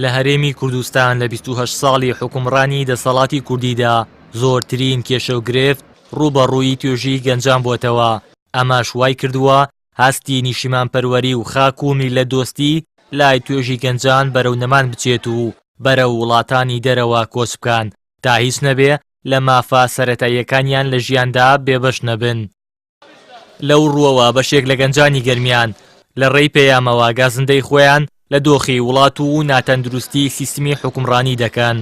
لە هەرێمی کوردستان لە 28 ساڵی حوکمڕانی دەسەڵاتی کوردیدا زۆرترین کێشە و گرفت ڕووبەڕووی توێژی گەنجان بۆتەوە، ئەمەش وایکردووە هەستی نیشتیمانپەروەری و خاک و میللەت دۆستی لای توێژی گەنجان بەرەو نەمان بچێت و بەرەو وڵاتانی دەرەوە کۆچ بکەن تا هیچ نەبێ لە مافە سەرەتاییەکانیان لە ژیاندا بێبەش نەبن. لەو ڕووەوە بەشێک لە گەنجانی گەرمیان لە ڕێی پەیامەوە گازندەی خۆیان لە دۆخی وڵات و ناتەندروستی سیستمی حوکمڕانی دەکەن.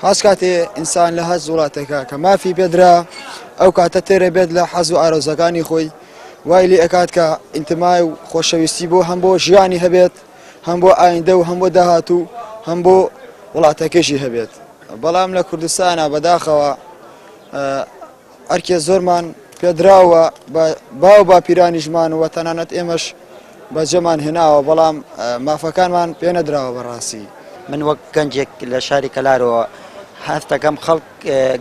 هەست کاتێ ئینسان لە هەست وڵاتێکە کە مافی پێدرا ئەو کاتە تێرە بێت لە حەز و ئارەزەکانی خۆی وای لێ ئەکات کە ئینتمای و خۆشەویستی بۆ هەم بۆ ژیانی هەبێت هەم بۆ ئایندە و هەم بۆ داهاتوو هەم بۆ وڵاتەکەشی هەبێت بەڵام لە کوردستانە بەداخەوە ئەرکێ زۆرمان پێدراوە بە باو باپیرانیشمان و تەنانەت ئێمەش بەجێمان هێناوە بەڵام مافەکانمان پێنەدراوە بەڕاستی. من وەک گەنجێک لە شاری کەلارەوە هەستەکەم خەڵک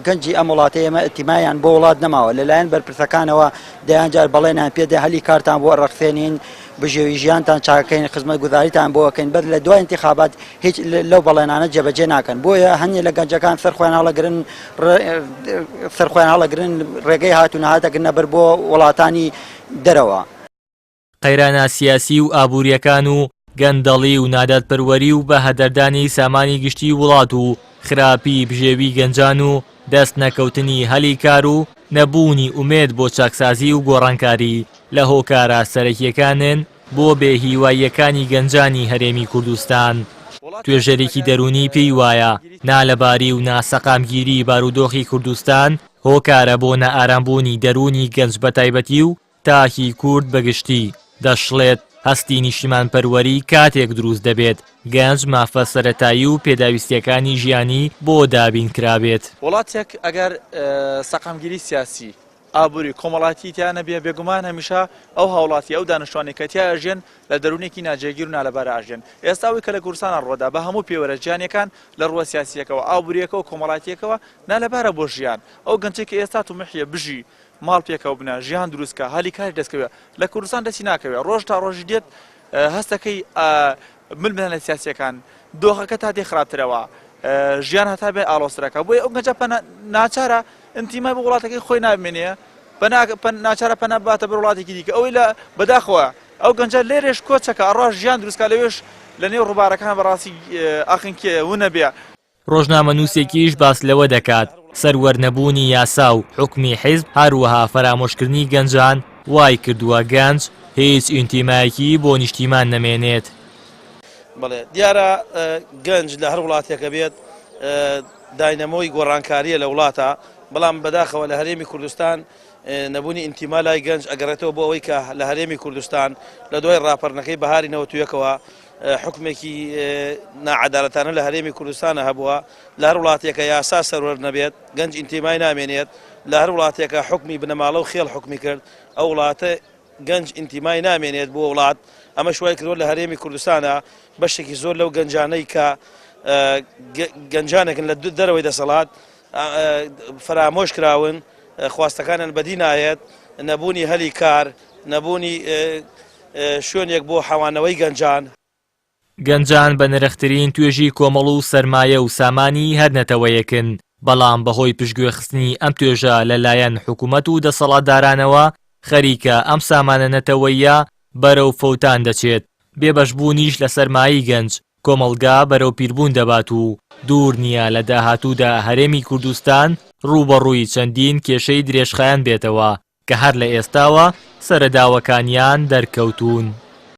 گەنجی ئەم وڵاتەی ئێمە ئیتیمایان بۆ وڵات نەماوە لەلایەن بەرپرسەکانەوە دەیان جار بەڵێنیان پێدە هەلی کارتان بۆ ڕەخسێنین بژێوی ژیانتان چاکەکەین خزمەتگوزاریتان بۆ ئەکەین بەس لە دوای انتخابات هیچ لەو بەڵێنانە جێبەجێ ناکەن بۆیە هەندێک لە گەنجەکان سەر خۆیان هەڵەگرن سەر خۆیان هەڵەگرن ڕێگەی هات و نەهات ئەگرنە بەر بۆ وڵاتانی دەرەوە. قەیرانە سیاسی و ئابوورییەکان و گەندەڵی و نادادپەروەری و بەهەدەردانی سامانی گشتی وڵات و خراپی بژێوی گەنجان و دەست نەکەوتنی هەلی کار و نەبوونی ئومێد بۆ چاکسازی و گۆڕانکاری لە هۆکارە سەرەکییەکانن بۆ بێ هیواییەکانی گەنجانی هەرێمی کوردستان. توێژەرێکی دەروونی پێی وایە نالەباری و ناسەقامگیری بارودۆخی کوردستان هۆکارە بۆ نائارامبوونی دەروونی گەنج بەتایبەتی و تاکی کورد بەگشتی، دەشڵێت، هەستی نیشتیمانپەروەری کاتێک دروست دەبێت گەنج مافە سەرەتایی و پێداویستییەکانی ژیانی بۆ دابین کرابێت. وڵاتێک ئەگەر سەقامگیری سیاسی، ئابووری، کۆمەڵایەتی تیا نەبێ، بێگومان هەمیشە ئەو هاوڵاتی، ئەو دانیشتوانەی کە تیا ئەژیەن لە دەروونێکی ناجێگیر و نالەبارا ئەژیەن. ئێستا ئەوەی کە لە کوردستانا ڕووەدا بە هەموو پێوەرە جیهانییەکان لە ڕووە سیاسییەکەوە، ئابوورییەکەوە، کۆمەڵایەتییەکەوە نالەبارە بۆ ژیان. ئەو گەنجەی کە ئێستا تومحیە بژی، ماڵ پێکەوە بنە، ژیان دروست کە، هەلی کاری دەست کەوێ، لە کوردستان دەستی ناکەوێ، ڕۆژ تا ڕۆژی دێت هەستەکەی ململانێ سیاسیەکان، دۆخەکە تا دێ خراپترەوە، ژیان هەتا بێ ئاڵۆزترەکە، بۆیە ئەو گەنجە پەنا ناچارە ئینتیمای بۆ وڵاتەکەی خۆی نامێنێ، پەنا ناچارە پەنا بباتە بەر وڵاتێکی دیکە، ئەوەی لە بەداخەوە ئەو گەنجە لێرەش کۆچەکە ئەڕوا ژیان دروست کا لەوێش لە نێو ڕووبارەکان بەڕاستی ئاخنکێ ونەبێ. ڕۆژنامەنووسێکیش باس لەوە دەکات، سەروەر نەبوونی یاسا و حوکمی حیزب، هەروەها فەرامۆشکردنی گەنجان وای کردووە گەنج هیچ ئینتیمایەکی بۆ نیشتیمان نەمێنێت. بەڵێ دیارە گەنج لە هەر وڵاتێکە بێت داینەمۆی گۆڕانکارییە لە وڵاتە، بەڵام بەداخەوە لە هەرێمی کوردستان نەبوونی ئینتیما لای گەنج ئەگەڕێتەوە بۆ ئەوەی کە لە هەرێمی کوردستان لە دوای ڕاپەڕنەکەی بەهاری نەوەتویەکەوە حوکمێکی ناعەدالەتانە لە هەرێمی کوردستانە هەبووە، لە هەر وڵاتێکە یاسا سەروەر نەبێت گەنج ئینتیمای نامێنێت، لە هەر وڵاتێکە حوکمی بنەماڵە و خێڵ حوکمی کرد ئەو وڵاتە گەنج ئینتیمای نامێنێت بۆ وڵات، ئەمەش وای کردووە لە هەرێمی کوردستانە بەشێکی زۆر لەو گەنجانەی کە گەنجانێکن لە دەرەوەی دەسەڵات فەرامۆش کراون، خواستەکانیان بەدی نایەت، نەبوونی هەلی کار، نەبوونی شوێنێک بۆ حەوانەوەی گەنجان. گەنجان بەنرخترین توێژی کۆمەڵ و سەرمایە و سامانی هەر نەتەوەیەکن، بەڵام بەهۆی پشتگوێخستنی ئەم توێژە لەلایەن حکومەت و دەسەڵاتدارانەوە خەریکە ئەم سامانە نەتەوەییە بەرەو فەوتان دەچێت، بێبەشبوونیش لە سەرمایەی گەنج کۆمەڵگا بەرەو پیربوون دەبات و دوور نییە لە داهاتوودا هەرێمی کوردستان ڕووبەڕووی چەندین کێشەی درێژخایەن بێتەوە کە هەر لە ئێستاوە سەرەداوەکانیان دەرکەوتوون.